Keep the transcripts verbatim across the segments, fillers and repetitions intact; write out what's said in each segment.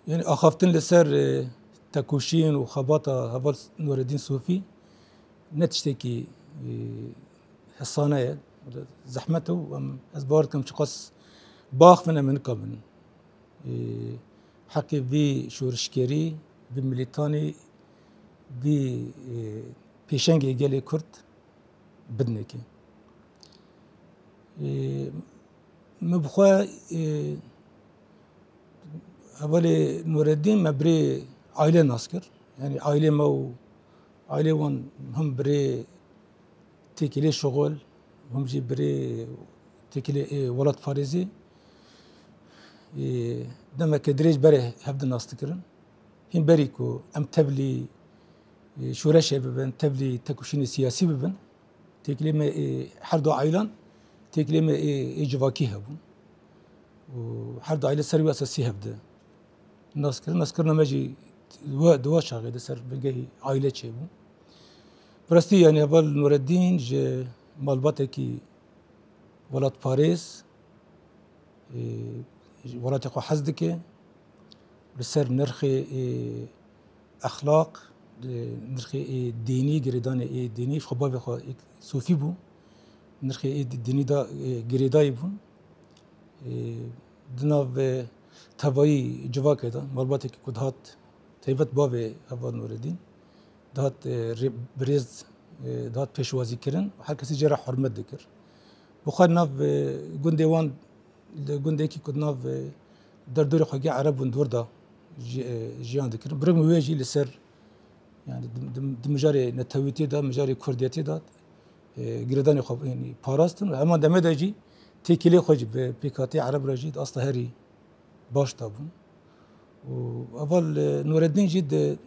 Yani axaftin li ser, e, tekoşîn û xebata heval Nureddin Sofî ne tiştekî, e, hesane ye, zehmet e û em, ez bawer dikim çiqas biaxivin em ê nikabin, e, heqê vî şorişgerî, vî milîtanî, vî, e, pêşengê gelê Kurd bidinekê. Ê, min bi xwe, ê, hevalê Nureddin me birê aile nas kir. Yani ailê me û ailê wan him birê têkilê şixul, him jî birê têkilê, ê, welatparêzî, ê, demeke dirêj berê hev di nas dikirin. Hîn berî ku em tevlî, e, şoreşê bibin, tevlî tekoşînê siyasî bibin, têkilê me ê her du ailan, têkilê me ê, ê civakî hebûn. Û her du aile ser wî esasî hev di nas kirin. Naskirina me jî wa, di wa çaxê de ser bingehî aile çêbû. Bi rastî, yani, heval Nureddîn ji malbatekî welatparêz, ê, ji welatê xwe hez dike, li ser nirxê, ê, exlaq, ê, nirxê, ê, dînî, girêdanê, ê, dînî, ji xwe bavê xwe, ê, sofî bû, nirxê, ê, dînî da, ê, girêdayî bûn. Ê, di nav, ê, tevayî civakê de, malbatekî ku dihat taybet bavê heval Nureddîn, dihat, e, rê-, birêz, e, dihat pêşwazî kirin û her kesî jê re hurmet dikir. Bi xwe nav, e, gundê wan, li gundekî ku nav, e, derdorê xwegê Ereb bûn dûr da jî, e, jiyan dikirin. Bi rêk wê jî li ser, yani di, di, di mijarê netewîtiyê de, mijarê kurdiyetê de, e, girêdanê xwe, yani parastin û heman demê de jî têkilê xwe jî bi pêkhatî Ereb re jî di asta herî baş de bûn. Û heval, e, Nureddîn jî di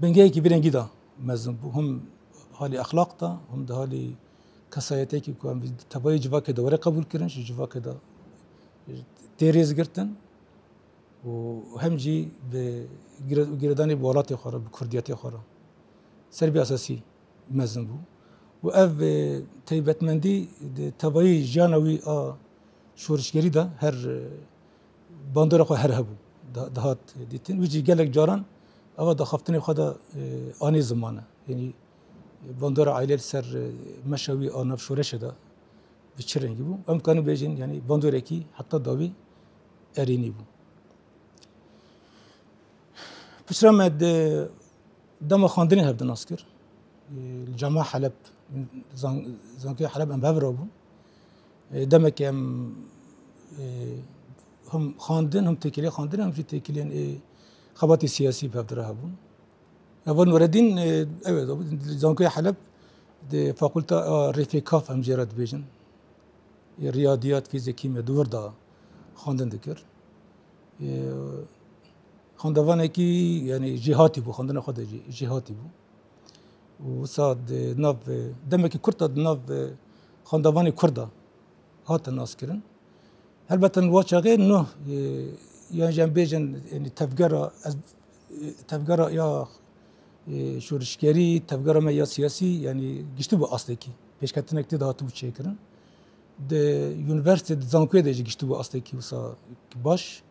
bingehekî vî rengî de mezin bû. Him halî exlaq de, him di halî kesayetekî ku em tevayî civakê de were qebûl kirin, ji civakê de tê rêz girtin û hem jî bi gire-, girêdanê bi welatê xwe re, bi kurdiyetê xwe re ser vî esasî mezin bû. Û ev, e, taybetmendî di tevayî jiyana wî a şorişgerî de her, e, bandora xwe her hebû. Da-, dihat dîtin. Wî jî gelek caran eva daxaftinê xwe de, e, anî ziman e. Yanî bandora aîlê li ser, e, meşa wî a nav şoreşê de bi çi rengî bû? Em karin bêjin, yanî bandorekî heta dawî erênî bû. Piştre me di dema xwendinê hev di nas kir. Li Cama Heleb, zan-, zankoya Heleb em hev re bûn. Demekê em, him xwendin, him têkilê xwendin, him jî têkilên ê xebatê siyasî bi hev di re hebûn. Heval Nureddîn, ew e, zankoya Heleb di fakulta a Rêfê Kaf em jê re dibêjin. Ê riyadiyat, fîzîk, kîmya di wir de xwendin dikir. Ê, xwendevanekî, yanî jêhatî bû, xwendina xwe de jî jêhatî bû. Û wisa di nav, demekî kurt de di nav xwendevanê kurd de hate naskirin. Helbet wa çaxê nuh, ê, yan jî em bêjin, yanî tevgera, ez, ê, tevgera ya, ê, şorişgerî, tevgera me ya siyasî, yanî giştibû astekî. Pêşketinek tê de hatibû çêkirin. Di unîversîtê, di zankoyê de jî giştibû astekî wisa baş.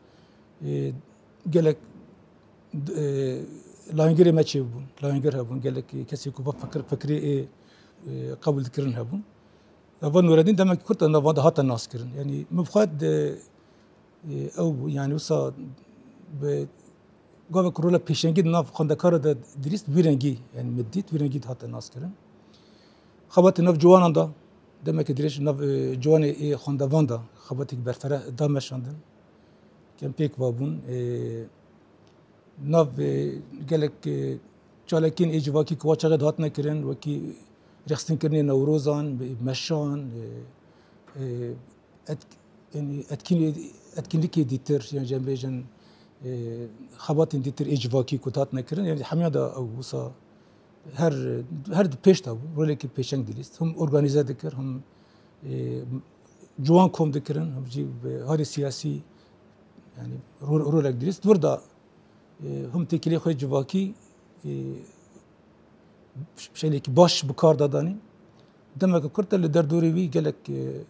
Ê, gelek, ê, layîngirê me çêbûn, layîngir hebûn, gelek kesê ku va fikir, fikirê ê, ê, qebûl dikirin hebûn. Heval Nureddîn demekî kurt de nav de hate naskirin. Yanî min bi xwe di, ê, ew bû, yanî wisa bi gavek rola pêşengî di nav xwendekara de dirîst, vî rengî, yanî min dît, vî rengî dihate naskirin. Xebatê nav ciwanan de, demeke dirêj nav, ê, ciwanê ê xwendevan de xebateke berfireh da meşandin. Em pêk ve bûn, ê, nav, ê, gelek, ê, çalakiyên ê civakî ku wa çaxê dihatine kirin, wekî rêxistinkirinê Newrozan, meşan, ê, ê, etk-, yanî etkînê-, etkinlikê dîtir, yan jî em bêjin, ê, xebatên dîtir ê civakî ku dihatine kirin, yanî hemiya de ew wisa her, her di pêş de bû, rolekî pêşeng dilîst. Him organîze dikir, him, ê, ciwan kom dikirin, him jî bi halê siyasî, yanî rol-, rolek dilîst. Di wir de, ê, him têkilê xwe civakî, ê, şeklekî baş bi kar da danî. Demeke kurt de li derdorê wî gelek, e,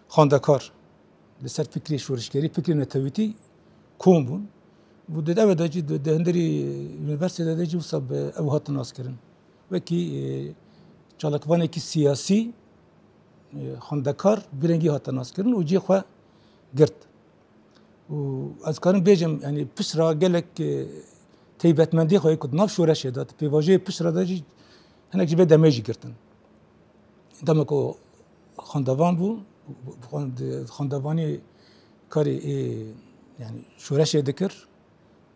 xwendekar li ser fikrê şorişgerî, fikrê netewîtî kom bûn. Û di ev de jî di, di hundirî unîversîtede de jî wisa bi ew hatin naskirin. Wekî, e, çalakvanekî siyasî, e, xwendekar bi rengî hate naskirin û cihê xwe girt. Û ez karim bêjim, yanî pişt ra gelek, e, taybetmendiyê xwe yê ku di nav şoreşê de, di pêvajoyê pişt re de jî hinek ji vê demê jî girtin. Dema ku xwendevan bû, xwend-, xwendevanî karê ê, yanî şoreşê dikir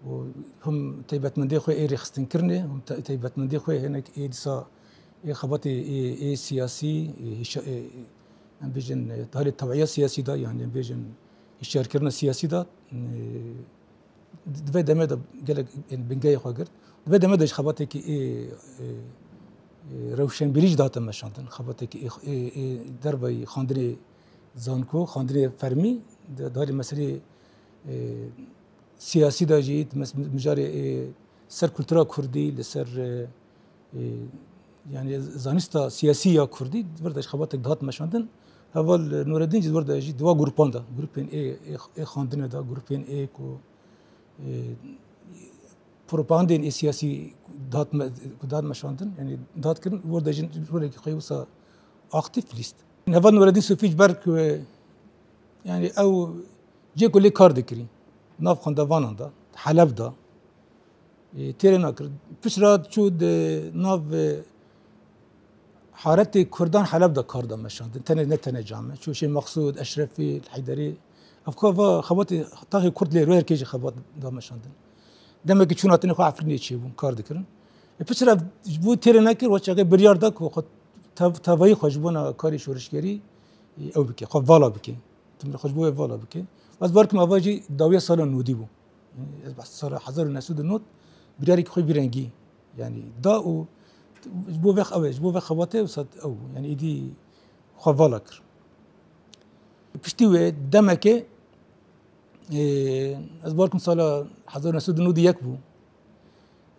û him taybetmendiyê xwe ê rêxistinkirinê, him te-, taybetmendiyê xwe hinek ê dîsa ê xebatê ê, ê siyasî, ê hişa-, ê, em bêjin, e, di halê tewaya siyasî de, yanî em bêjin hişyarkirina siyasî de, e, di vê demê de gelek, ên, bingehê xwe girt. Di vê demê de ji xebatekî ê, ê, ê, rewşenbîrî jî dihate meşandin. Xebatekî ê, ê, ê derveyî xandinê zanko, xandinê fermî, di, di halê meselê, ê, siyasî de jî, di mes-, mijarê, ê, ser kultura kurdî, li ser, ê, ê, yanî zanista siyasî ya kurdî, di vir de ji xebatek dihat meşandin. Heval Nureddin jî di vir de jî di wa grûpan de, grûpên ê, ê, ê xandinê de, grûpên ê ku, e, propagandên ê siyasî dihat me-, ku dihat meşandin, yanî dihat kirin, wir de jî rolekî xwe wisa aktîf lîst. Heval Nureddin Sofî ji ber ku, e, yanî ew cê ku lê kar dikirî, nav xwendevanan de, Heleb de, e, têrê nakir. Pişt re çû di nav, e, haretê Kurdan Heleb de kar da meşandin. Tenê, ne tenê came. Çû Şêx Meqsûd, Eşrefî, Heyderî. Ev ka va xebatê taxê Kurd lê ro her kê jî xebat da meşandin. Demekî çûna tenê xwe Efrînê çêbûn, kar dikirin. E, piştre ji bo têrê nekir, wa çaxê biryar da ku xwe tev-, tevayî xwe ji bona karê şorişgerî, e, ew bike, xwe vala bike. Tim xwe ji bo wê vala bike. Ez bar kim ava jî dawiya sala nodî bû. Ez behs sala hezar û neh sed û nod biryarekî xwe vî rengî, yanî da û ji bo vê ew e, ji bo vê xebatê wisa ew, yanî êdî xwe vala kir. Piştî wê demekê, e, ez bar kim sala hezar û neh sed û nod û yek bû.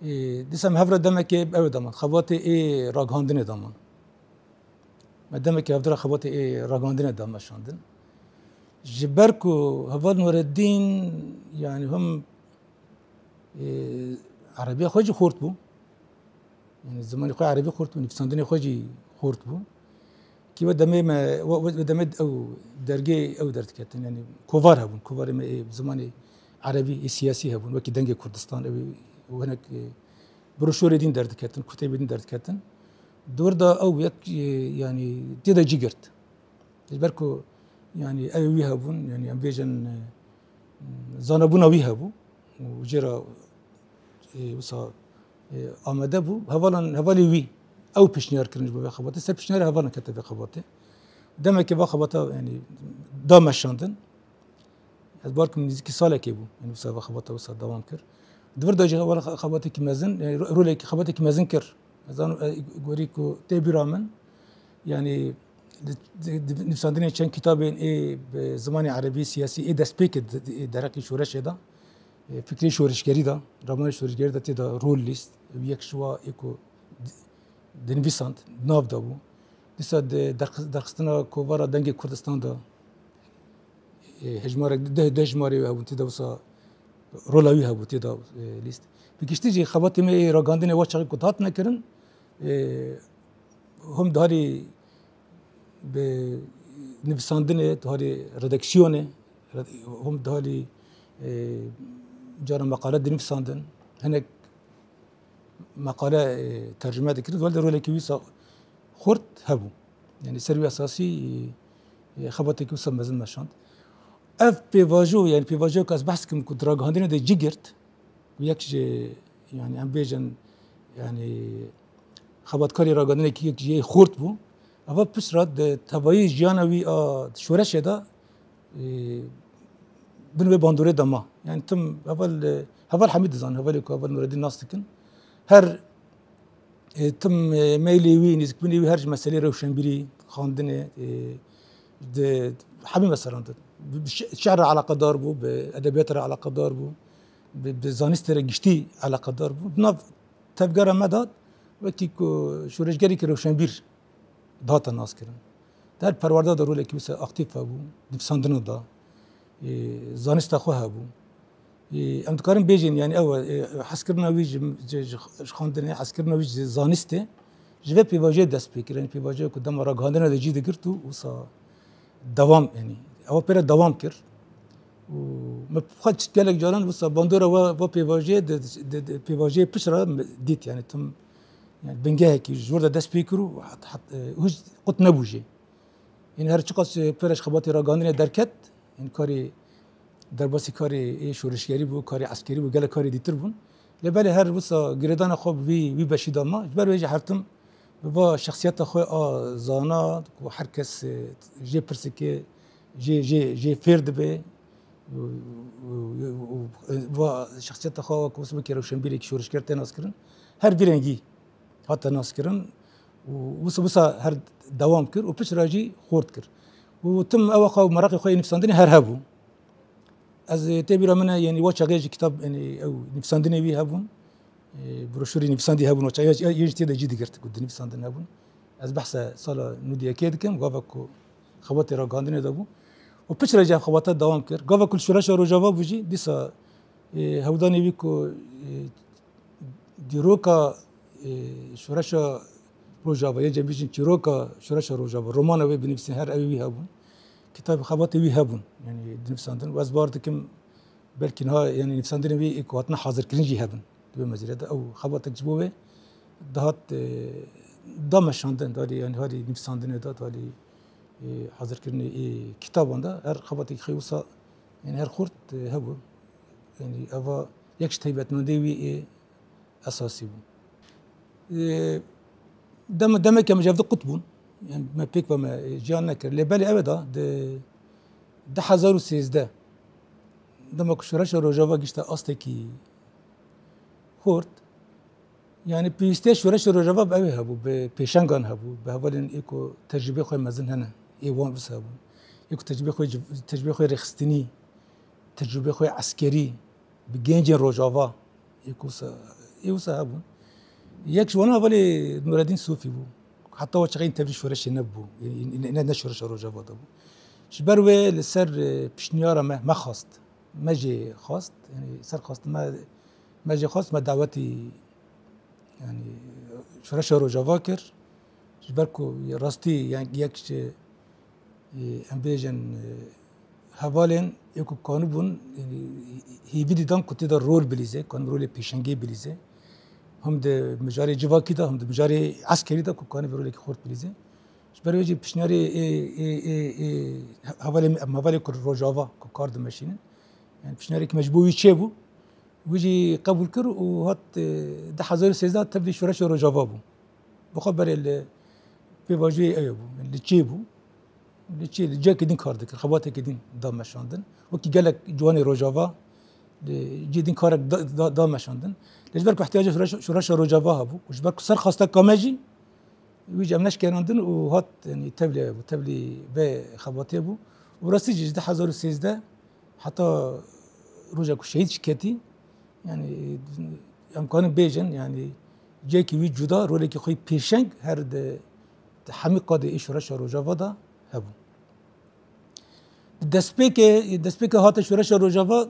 E, dîsa em hev re demekê ew daman, xebatê ê ragihandinê daman. Me demekî hevdira xebatê ê ragihandinê da meşandin. Ji ber ku heval Nureddîn, yanî him, e, erebiya xwe jî xort bû. Yanî zimanê xwe erebî xort bû, nivîsandinê xwe jî xort bû. Kî we demê me, we, we, we demê ew dergê ew derdiketin, yanî kovar hebûn, kovarê me ê zimanê erebî, ê siyasî hebûn, wekî Dengê Kurdistan, ew û hinek, e, broşurê din derdiketin, kutêbê din derdiketin. Di wir de ew yek, e, yanî tê de cî girt. Ji ber ku, yanî ew wî hebûn, yanî em bêjin, e, zanebûna wî hebû û jê re, e, wisa, e, amade bû. Hevalan, hevalê wî ew pêşniyar kirin ji bo vê xebatê. Ser pêşniyarê hevalan kete vê xebatê. Demekê va xebata, yanî da meşandin. Ez bar kim nêzîkî salekê bû. Yanî wisa va xebata wisa dewam kir. Di vir de jî heval xe-, xebatekî mezin, yanî ro-, rolekî xebatekî mezin kir. Ez zanim, e, gorî ku tê bîra min, yanî di, di, di nivîsandinê çend kitabên ê bi zimanê erebî siyasî ê destpêkê di, di, ê dereqî şoreşê de, ê fikrê şorişgerî de, ramanê şorişgerî de tê de rol lîst. Ev yek ji wa ê ku di, dinivîsand, nav de bû. Dîsa di derx-, derxistina kovara Dengê Kurdistan de, e, hejmarek, deh, deh jimarê wê hebûn, tê de wisa rola wî hebû, tê de, e, lîst. Bi giştî jî xebatê me ê ragihandinê wa çaxê ku dihatine kirin, e, him di halî bi nivîsandinê, di halî redaksiyonê, red-, him di halî, e, cara meqale dinivîsandin, hinek meqale, e, tercüme dikirin, welde rolekî wisa xurt hebû. Yanî ser wî esasî, e, xebatekî wisa mezin meşand. Ev pêvajo, yanî pêvajoyek ez behs kim ku di ragihandinê de cî girt, û yek ji, yanî em bêjin, yanî xebatkarê ragihandinekî yek ji yê xurt bû. Eva pişt re di tevayî jiyana wî a şoreşê de, e, bin wê bandorê de ma. Yanî tim heval, e, heval hemî dizanin, hevalê ku heval Nureddîn nas dikin. Her, e, tim, e, meylê wî, nêzikbûnê wî her ji meselê rewşenbîrî, xandinê, e, di hemî meselan de. Bi, bi şi-, şi'r re eleqedar bû, bi edebiyat re eleqedar bû, bi, bi zanistê re giştî eleqedar bû. Di nav tevgera me de wekî ku şoreşgerekî rewşenbîr dihate naskirin. Di her perwerde de rolekî wisa aktîf hebû, nivîsandina de, ê, zanista xwe hebû. Ê, em dikarin bêjin, yani ew e, hezkirina wî ji, ji, ji, ji xwendinê, hezkirina wî ji zanistê, ji vê pêvajoyê dest pê kir. Yani pêvajoyê ku dema ragihandina de cî digirt û wisa dewam, yani ew pê re dewam kir. Û me xwe gelek caran wisa bandora we, we pêvajoyê de, de, de, pêvajoyê pişt re me dît, yani tim, yani bingehekî ji wir de dest pê kir û hat, hat, e, hiç qut nebû jê. Ên her çiqas, e, pêre ji xebatê ragihandinê derket, ên karê derbasî karê ê şoreşgerî bû, karê eskerî bû, gelek karê dîtir bûn. Lê belê her wisa girêdana xwe bi vî, vî beşî de ma. Ji ber wê jî her tim bi va şexsiyeta xwe a zana, ku her kes, e, jê pirsike, jê, jê, jê fêr dibe. Û, û, û, û, va şexsiyeta xwe wek wisa wekî rewşenbîrekî şoreşger tê naskirin. Her vî rengî hate naskirin û wisa, wisa her dewam kir û piştre jî xurt kir. Û tim ew xwe meraqê xwe yê nivîsandinê her hebû. Ez, e, tê bîra min e, yani wa çaxê jî kitab, yani ew nivîsandinê wî hebûn, e, broşûrê nivîsandî hebûn, wa çaxê yê jî tê de cî digirt ku dinivîsandin hebûn. Ez behsa sala nûdî yekê dikim, gava ku xebatê ragihandinê de bû. Û piştre jî ev xebata dewam kir. Gava ku li şoreşa Rojava bû jî, dîsa, e, hewdanê wî ku, e, dîroka, e, şoreşa Rojava, yê cem bêjin çîroka şoreşa Rojava, romana wê binivîsîn, her ew wî hebûn. Kitabê xebatê wî hebûn, yani dinivîsandin. Û ez bar dikim, belkî niha, yani nivîsandinê wî ê ku hatine hazirkirin jî hebin. Di wê mezîrê de ew xebatek ji bo wê dihat, e, dameşandin, darî, yani harî nivîsandinê de, darî, e, hazirkirinê ê kitaban de her xebatekî xwe wisa, yani her xurt, e, hebû. Yani eva yek ji taybetmendê wî ê esasî bû. E, deme-, demeke em ji hev di qut bûn. Yani me pêk ve me, e, ciyan nekir. Lê belê ew ê da di du hezar û sêzdeh, dema ku şoreşa Rojava gişte astekî xurt, yani pêwîstiya şoreşa Rojava bi ew ê hebû, bi pêşengan hebû, bi hevalên ê ku tecrûbê xwe mezin hene, ê wan wisa hebûn. Ê ku tecrûbê xwe, tecrûbê xwe rêxistinî, tecrûbê xwe eskerî, bi gencên Rojava, ê ku wisa, ê wisa hebûn. Yek ji wana hevalê Nureddin Sofî bû. Heta we çaxê tevlî şoreşê nebû. Ne, ne şoreşa Rojava de bû. Ji ber wê li ser, e, pişniyara me, me xwest. Me jê xwest. Yani ser xwest me, me jê xwest, me dawetî, yani şoreşa Rojava kir. Ji ber ku rastî, yani yek ji, e, em bêjin, e, hevalên ê ku kanibûn, e, hêvî didan ku tê de rol bilîze, kanibû rolê pêşengê bilîze. Him di mijarê civakî de, him di mijarê eskerî de ku kanibû rolekî xurt bilîze. Ji ber wê jî pişniyarê ê, ê, ê, ê, hevalê me, em hevalê ku Rojava ku kar dimeşînin. Yani pişniyarê ku me ji bo wî çêbû. Wî jî qebûl kir û hat, e, du hezar û sêzdeh tevlî şoreşa Rojava bû. Bi xwe berê li pêvajoyê ew bû, li çê bû. Li çê, li cihekî din kar dikir, xebatekî din da meşandin. Wekî gelek ciwanê Rojava, li cihê din karek da, da, da meşandin. Lê ji ber ku ihtiyaca şoreş-, şoreşa Rojava hebû û ji ber ku ser xwesteka me jî, wî jî em neşkenandin û hat, yani tevlî ew bû, tevlî vê xebatê bû. Û rastî jî ji du hezar û sêzdeh heta roja ku şehîd jî ketî, yani em kanin bêjin, yani cihekî wî cuda, rolekî xwe yî pêşeng her di, di hemî qadê ê şoreşa Rojava de hebû. Di destpêkê, destpêkê hate şoreşa Rojava,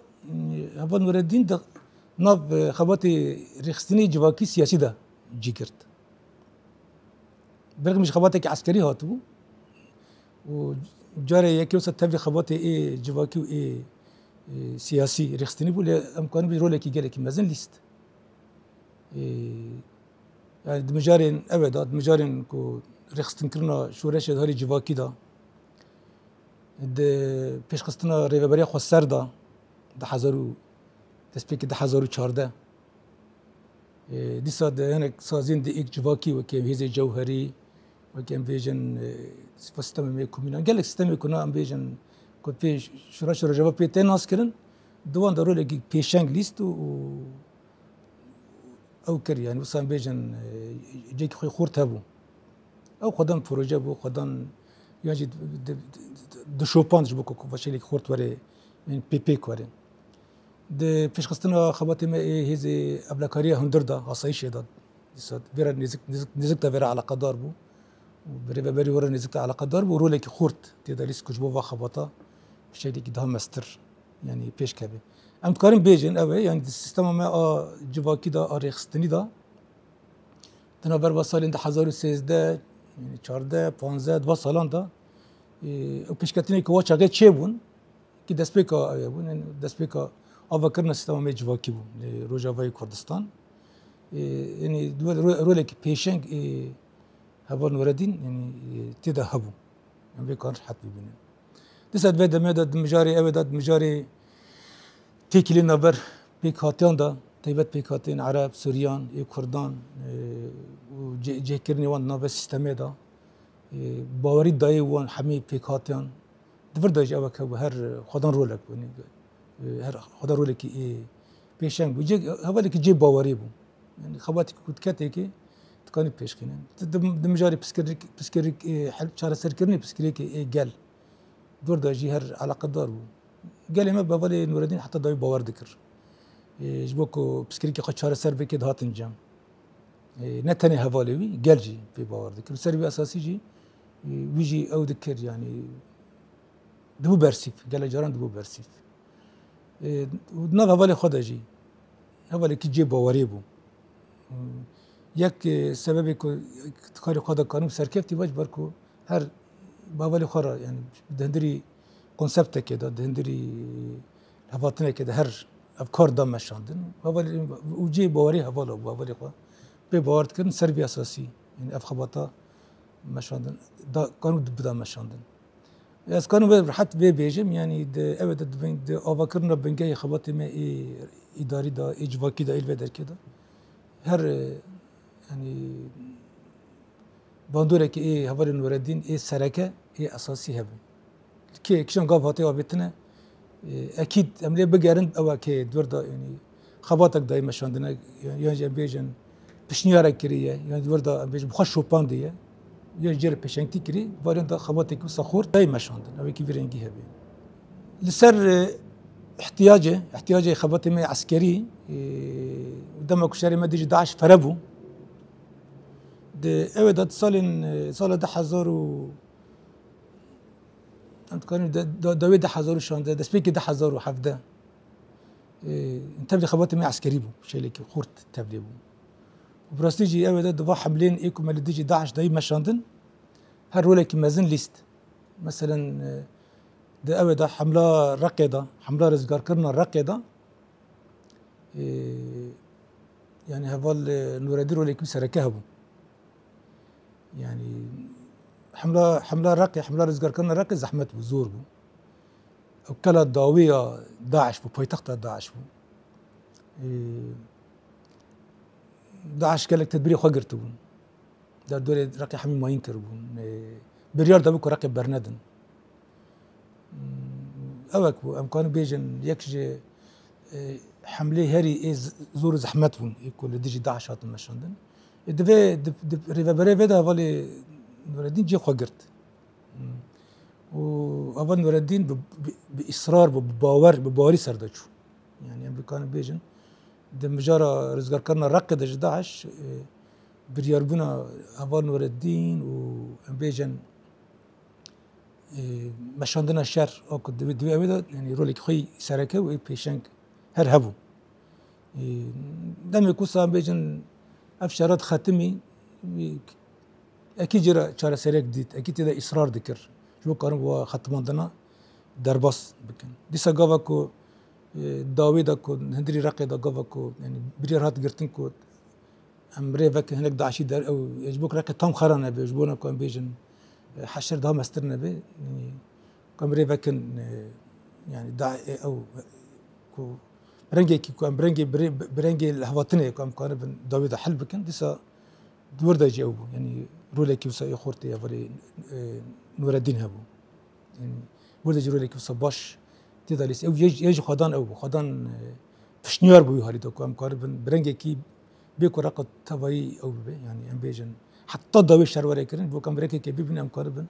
heval Nureddîn di nav xebatê rêxistinê civakî siyasî de cî girt. Belkim ji xebateke eskerî hatibû û carê yekê wisa tevlî xebatê ê civakî û ê, ê siyasî rêxistinî bû, lê em kanibî rolekî gelekî mezin lîst. Ê, yani di mijarên ev e de, di mijarên ku rêxistinkirina şoreşê di herî civakî de, di pêşxistina rêveberiya xweser de, du hezar û, destpêkê du hezar û çardeh, Ê, dîsa di hinek saziyên di êk civakî, wekî em hêzê cewherî, wekî em bêjin, e, sîstemê me komînan, gelek sîstemê ku na em bêjin ku pê şoreşa Rojava pê tê naskirin, di wan de rolekî pêşeng lîst û, û ew kir, yani wisa em bêjin, e, cihekî xwe xurt hebû. Ew xwedan proje bû, xwedan yan jî di, di, di, dişopand ji bo ku, ku veşêlekî xurt were, yani pê pêk were. Di pêşxistina xebatê me ê hêzê evlekariya hundir de, asayîşê de, dîsa vê re nêzik, nêzik, nêzik de vê re eleqedar bû. Û bi rêveberî wê re nêzik de eleqedar bû. Rolekî xurt tê de lîst ku ji bo va xebata bi şeklekî daha mestir, yanî pêş keve. Em dikarin bêjin, ew e, yanî di sîstema me a civakî de, a rêxistinî de, di navberva salên du hezar û sêzdeh, yanî çardeh, panzdeh, di va salan de, e, ew pêşketinê ku wa çaxê çêbûn, ki destpêka ew bûn, yanî destpêka avakirina sîstema me civakî bû li Rojavayê Kurdistan. E, yanî di we ro-, rolekî pêşeng, e, Heval Nureddin, yanî, e, tê de hebû. Em vê karin rehet bibînin. Dîsa di vê demê de di mijarê, ew ê de di mijarê têkilî navber pêkhatiyan de, taybet pêkhatiyên Ereb, Suryan, ê Kurdan, e, û cê-, cêkirinê wan di navê sîstemê de, e, bawerî dayê wan hemî pêkhatiyan. Di vir de jî ewek hebû, her xwedan rolek bû. Yanî, e, her xwedan rolekî, e, pêşeng bû. Cê, hevalekî cê bawerî bû. Yanî xebatê ku diketê ki dikanî pêşxîne. Di, di, di mijarê piskirik, piskirik, e, hel, çareserkirinê piskirêkê, e, gel. Dor de jî her eleqedar bû. Gelê me bi hevalê Nureddin heta dawî bawer dikir. E, ji bo ku piskirêkê xwe çareser bike dihatin cem. E, ne tenê hevalê wî, gel jî pê bawer dikir. Ser vî esasî jî, e, wî jî ew dikir, yanî dibû bersîv, gelek caran dibû bersîv. E, û di nav hevalê xwe de jî, hevalekî cê bawerê bû. E, yek, e, sebebê ku karê xwe de karim serkeftî ve ji ber ku her bi hevalê xwe re, yanî di hundirî konseptekê de, di hundirî hevatinekê de her ev kar da meşandin. Hevalê, û cê bawerê hevala bû, hevalê xwe pê bawer dikirin, ser vî esasî, yanî ev xebata meşandin, da, karim bida meşandin. Ez karim vê rehet vê bêjim, yanî di, ew ê de di bin, di avakirina bingehê xebatê me ê îdarî de, ê civakî de, ê li vê derkê de. Her, e, yanî, bandorekî ê hevalê Nureddin ê sereke, ê esasî hebû. Li kê kişan gav hatiye avêtine, e, ekîd em lê bigerin, ew e kê di wir de, yanî, xebatek dayî meşandine, yan jî em bêjin, pişniyarek kiriye, yan di wir de em bêjin bi xwe şopandiye, yan jî cê re pêşengtî kirî, varên de xebatekî wisa xurt tey meşandin, ew ê kî vî rengî hebe. Li ser, e, ihtiyacê, ihtiyacê xebatê me eskerî, e, dema ku şerê me dijî DAIŞ fere bû, di, ew ê de di salên, e, sala du hezar û, em dikarin de, de, dawê du hezar û şazdeh, destpêkê du hezar û hevdeh, e, tevlî xebatê me eskerî bû, şeylekî xurt tevlî bû. Û bi rastî jî ew ê de di va hemlên ê ku me li dijî DAIŞ dayî meşandin, her rolekî mezin lîst. Meselen, e, di ew ê de hemla Reqê de, hemla rizgarkirina Reqê de, e, yanî heval, e, Nureddin rolekî wî sereke hebû. Yanî hemla, hemla Reqê, hemla rizgarkirina Reqê zehmet bû, zor bû. Ew kela dawî ya DAIŞ bû, paytexta DAIŞ bû. E, DAIŞ gelek tedbîrê xwe girtibûn. Derdorê Reqê hemî mayîn kiribûn. Ê, biryar dabû ku Reqê bernedin. Hmm, ewek bû, em karin bêjin, yek ji, ê, hemlê herî ê z-, zor û zehmet bûn, ê ku li dijî DAIŞ hatin meşandin. Ê, di vê, di, di rêveberê vê de hevalê Nureddîn cê xwe girt. Hmm. Û heval Nureddîn bi, bi, bi israr bû, bi bawer, bi bawerî ser de çû. Yani em bikarin bêjin, di mijara rizgarkirina Reqê de ji DAIŞ, e, biryarbûna heval Nureddîn û em bêjin, e, meşandina şer a ku di wê, di wê ew de, yani rolekî xwe yî sereke û ê pêşeng her hebû. E, demê ku sa em bêjin ev şera dixetimî, e, ekî cî re çareseriyek dît, ekî tê de îsrar dikir. Ji bo karin wa xetimandina derbas bikin. Dîsa gava ku, e, dawê de ku hundirî Reqê de gava ku, yani, biryar hat girtin ku em rê vekin hinek DAIŞî der, ew, ji bo ku Reqê tam xera nebe, ji bo ne ku em bêjin, e, heşer daha mestir nebe, yani, ku em rê vekin, e, yani, da, e, ew, ku bi rengekî ku em bi rengê, bi rê-, bi rengê lihevhatinê ku em karibin dawê de hel bikin, dîsa di wir de jî ew bû. Yani, rolekî wisa ê xurt ê hevalê, e, Nureddîn hebû. Yani, wir de jî rolekî wisa baş tê de lîst. Ew yê, yê ji xwedan ew bû. Xwedan, e, pişniyar bû wî halî de ku em karibin bi rengekî bê ku Reqa tevayî ew bibe. Yani, em bêjin, heta dawê şer were kirin, bo ku em bi rengekê bibin, em karibin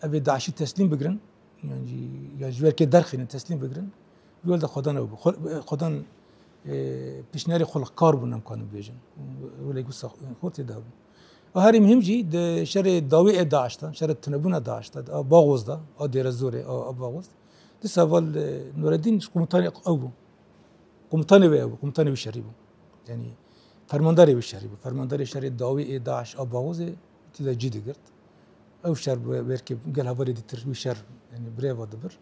ev ê DAIŞî teslîm bigirin. Yani, ya ji werkê derxînin, teslîm bigirin. Wî hal de xwedan ew bû. Xwe-, xwedan, e, pişniyarê xwe li kar bûn, em karin bêjin. Rolek wisa xurt tê de hebû. A herî muhîm jî di şerê dawî ê DAIŞ de, şerê tunebûna DAIŞ de, a Baxoz de, a Dêrezorê, a, a Baxoz. Dîsa heval, e, Nureddîn ji komutanê ew bû. Komutanê wê bû, komutanê wî şerî bû. Yanî fermandarê wî şerî bû. Fermandarê şerê dawî ê DAIŞ a Baxûzê tê de cî digirt. Ew şer bi wê-, wêrkê gel hevalê dîtir wî şer, yanî birêva dibir.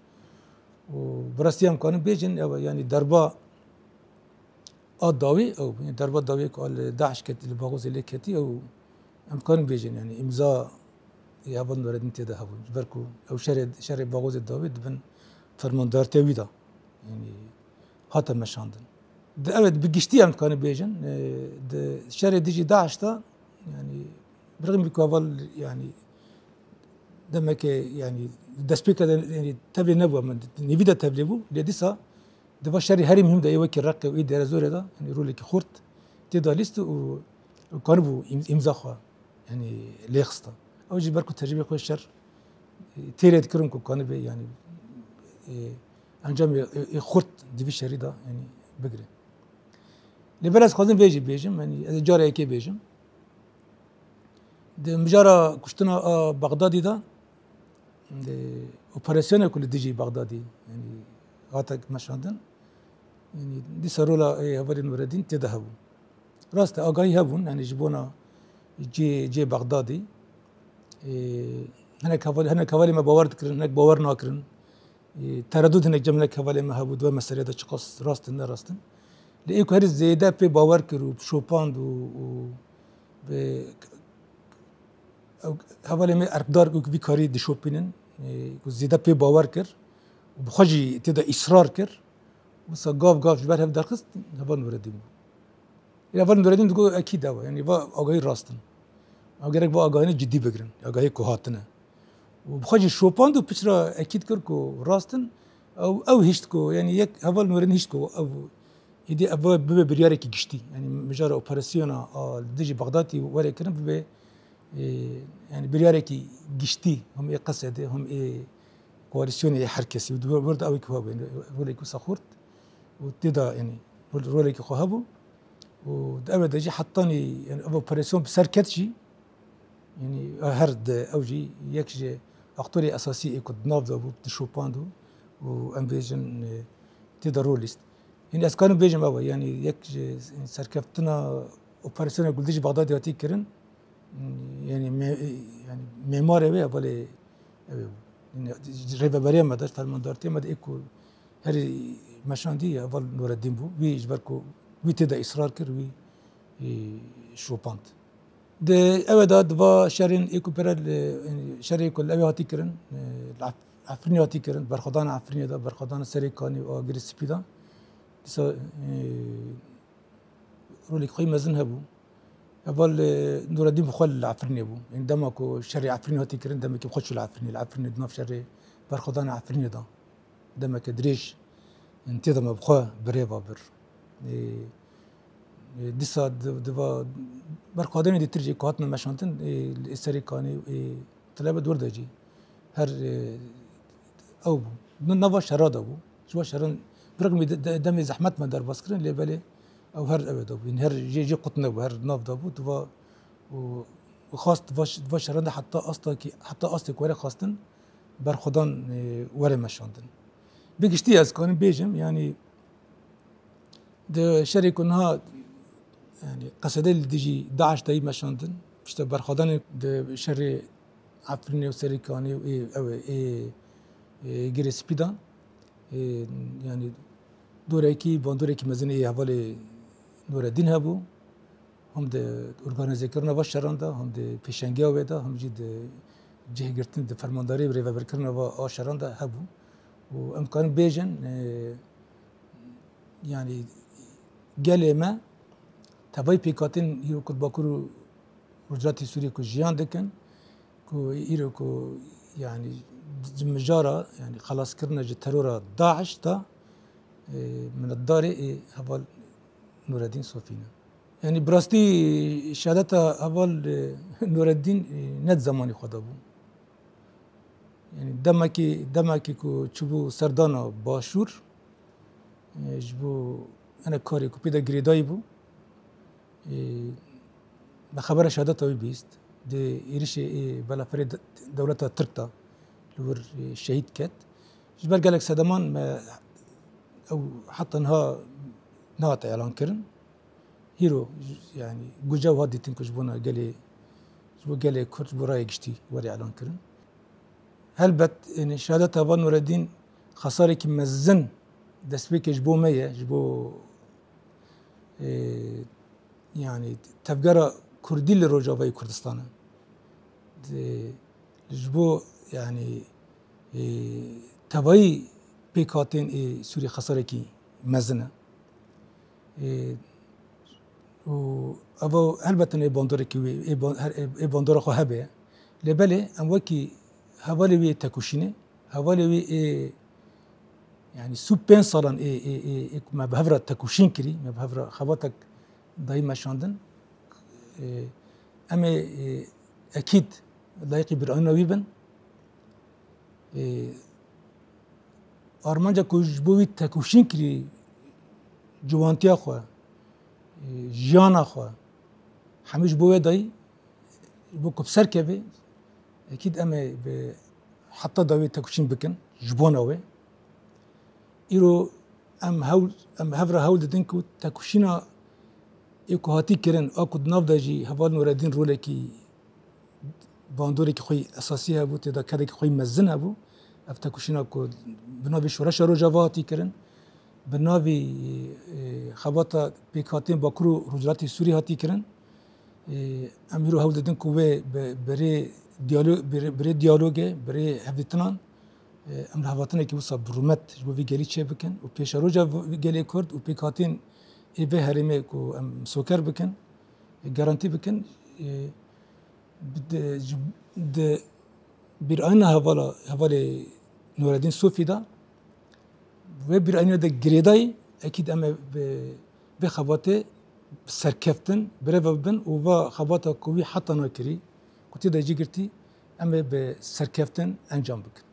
Û bi rastî em kanin bêjin, ew, yanî derba a dawî ew, yanî derba dawî ku a li DAIŞ ketî, li Baxûzê lê ketî, ew em kanin bêjin, yanî îmza ê heval Nureddin tê de hebûn. Ji ber ku ew şerê, şerê Baxûzê dawî di bin fermandartiya wî de, yanî hate meşandin. Di, evet, bi giştî em dikarin bêjin, e, di şerê dijî DAIŞ de, yanî, bi rixmî ku heval, yanî, demeke, yanî, destpêka de, yanî, tevlê nebû, min nêvî de tevlê bû, lê dîsa di va şerê herî muhîm de, ê wekî Reqê û ê Dêrezorê de, yanî, rolekî xurt tê de lîst û, û karibû îm-, îmza xwe, yanî, lê xista. Ew jî ber ku tecrûbê xwe şer, e, têrê dikirin ku kanibê, yanî, e, encamê, e, e, xurt di vî şerî de, yanî, bigire. Lê ber ez xwazim vê jî bêjim, yanî, ez ê cara yekê bêjim. Di mijara kuştina a Bexdadî de, di operasyonê ku li dijî Bexdadî, yanî, hate meşandin, yanî, dîsa rola, e, hevalê Nureddin tê de hebû. Rast e, agahî hebûn, yanî, ji bona cê, cê Bexdadî, e, hinek heval-, hinek hevalê me bawer dikirin, hinek bawer nakirin. E, teredûd hinek cem hinek hevalê me hebû, di wê meselê de çiqas rast in, ne rast in. Lê ê ku herî zêde pê bawer kir û şopand û, û bi, ew hevalê me erkdar ku vî karî dişopînin, e, ku zêde pê bawer kir û bi xwe jî tê de îsrar kir, wisa gav gav ji ber hev derxist, heval Nureddîn bû. Lê heval Nureddîn digot, ekîd ew e, yanî va agahî rast in. Ew gerek va agahiyê cidî bigirin, agahiyê ku hatine. Û bi xwe jî şopand û piçra ekîd kir ku rast in, ew, ew hişt ku, yanî yek heval Nureddîn hişt ku ew êdî ev bibe biryarekî giştî. Yanî mijara operasyona a li dijî Bexdadî were kirin bibe, e, yanî biryarekî giştî, him ê Qesedê, him ê koalîsyonê, ê her kesî. Û di wir de ew ê ku hebû, yanî rolekî wisa xurt û tê de, yanî rol-, rolekî xwe hebû. Û di ev de jî hetanî, yanî ev operasyon bi ser ket jî, yanî her di ew jî yek ji aktorê esasî ê ku di nav de bû, dişopand û, û em bêjin, e, tê de rol lîst. Yanî ez karim bêjim ew e, yanî yek ji serkeftina operasyona ku li dijî Bexdadê hatî kirin, yanî me-, yanî mêmarê wê hevalê ew ê bû. Yanî rêveberiya me de, fermandartiya me de ê ku herî meşandî heval Nureddîn bû. Wî ji ber ku wî tê de îsrar kir, wî, e, şopand. Di ew de di va şerên ê ku pere li, şerê ku li ew ê hatî kirin, e, li Ef-, Efrînê hatî kirin, berxwedana Efrînê de, berxwedana Serê Kanî û a Girê Spî de. Dîsa, e, rolekî xwe yî mezin hebû. Heval, e, Nureddîn bi xwe li Efrînê bû. Yanî dema ku şerê Efrînê hatî kirin, demekî bi xwe çû li Efrînê. Li Efrînê di nav şerê berxwedana Efrînê de demeke dirêj, yanî tê de me bi xwe birêva bir. Ê, ê, dîsa di, di va berxwedanê dîtir jî ku hatine meşandin, ê, li Serê Kanî, ê, Tilebet wir de jî her, ê, ew bû. Di nava şera de bû. Ji va şeran bi rixmî de, de, demê zehmet me derbas kirin, lê belê ew her ew de bû. Yanî her jê, jê qut nebû, her nav de bû. Di va û, û xwest va ş-, va şeran de heta asta ki, heta astê ku were xwestin, berxwedan, e, were meşandin. Bi giştî ez kanim bêjim, yanî di şerê ku niha, yanî Qesedê li dijî DAIŞ de yî meşandin, pişta berxwedanê di şerê Efrînê û Serê Kanî û ê, ew ê, ê, ê Girê Spî de, ê, yanî dorekî, bandoreke mezin ê hevalê Nureddîn hebû. Him di organîzekirina va şeran de, him di pêşengiya wê de, him jî di cihgirtin, di fermandariyê û rêveberkirina va a şeran de hebû. Û em karin bêjin, e, yanî gelê me tevayî pêkhatên îro ku Bakur û Rojhilatê Sûriyê ku jiyan dikin, ku îro ku, yanî, ji mijara, yanî xelaskirina ji terora DAIŞ de, e, minetdarê ê heval Nureddîn Sofî ne. Yanî bi rastî şehadeta heval, e, Nureddîn, e, ne di zemanî xwe de bû. Yanî demekî, demekî ku çûbû serdana Başûr, e, ji bo hinek karê ku pê de girêdayî bû, e, me xebera şehadeta wî bihîst. Di êrişê, e, belaperê de-, dewleta Tirk de li wir, e, şehîd ket. Ji ber gelek sedeman me ew heta niha nehate elan kirin. Hîro, yanî guce wiha dîtin ku ji bona gelê, ji bo gelê Kurd, ji bo raya giştî were elan kirin. Helbet, yanî şehadeta Heval Nureddîn xesarekî mezin destpêkê ji bo me ye, ji bo, e, yanî tevgera Kurdî li Rojavayê Kurdistanê. Di, ji bo, yanî, e, tevayî pêkhatên ê Sûrî xesarekî mezin e. E, û ev helbet ê bandorekî wê, ê ban-, her, ê, ê bandora xwe hebe. Lê belê em wekî hevalê wê tekoşînê, hevalê wê ê, yanî sî û pênc salan ê, ê, ê, ê ku me bi hev re tekoşîn kirî, me bi hev re xebatek dayî meşandin. Ê, em ê, ê, ekîd layîqî bîranîna wî bin. Ê, armanca ku ji bo wî tekoşîn kirî, ciwantiya xwe, ê, jiyana xwe, hemî ji bo wê dayî, ji bo ku bi ser keve, ekîd em ê bi heta dawî tekoşîn bikin ji bona wê. Îro em hewl, em hev re hewl didin ku tekoşîna ê ku hatî kirin, a ku di nav de jî heval Nureddîn rolekî, bandorekî xwe yî esasî hebû, tê de kedekî xwe yî mezin hebû. Ev tekoşîna ku bi navê Şoreşa Rojava hatî kirin, bi navê, e, xebata pêkhatên Bakur û Rojhilatê Sûrî hatî kirin. E, em îro hewl didin ku wê bi, bi rê diyalo-, bi rê, bi rê diyalogê, bi rê hevdîtinan, e, em li hevatinekî wisa bi rûmet ji bo vî gelî çêbikin û pêşeroja vî gelê Kurd û pêkhatên ê vê herêmê ku em misoker bikin, e, garantî bikin, e, bi, di, ji, di bîranîna hevala, hevalê Nureddîn Sofî de, wê bîranîna de girêdayî, ekîd em ê bi vê xebatê bi serkeftin birêve bibin û va xebata ku wî heta na kirî, ku tê de cî girtî, em ê bi serkeftin encam bikin.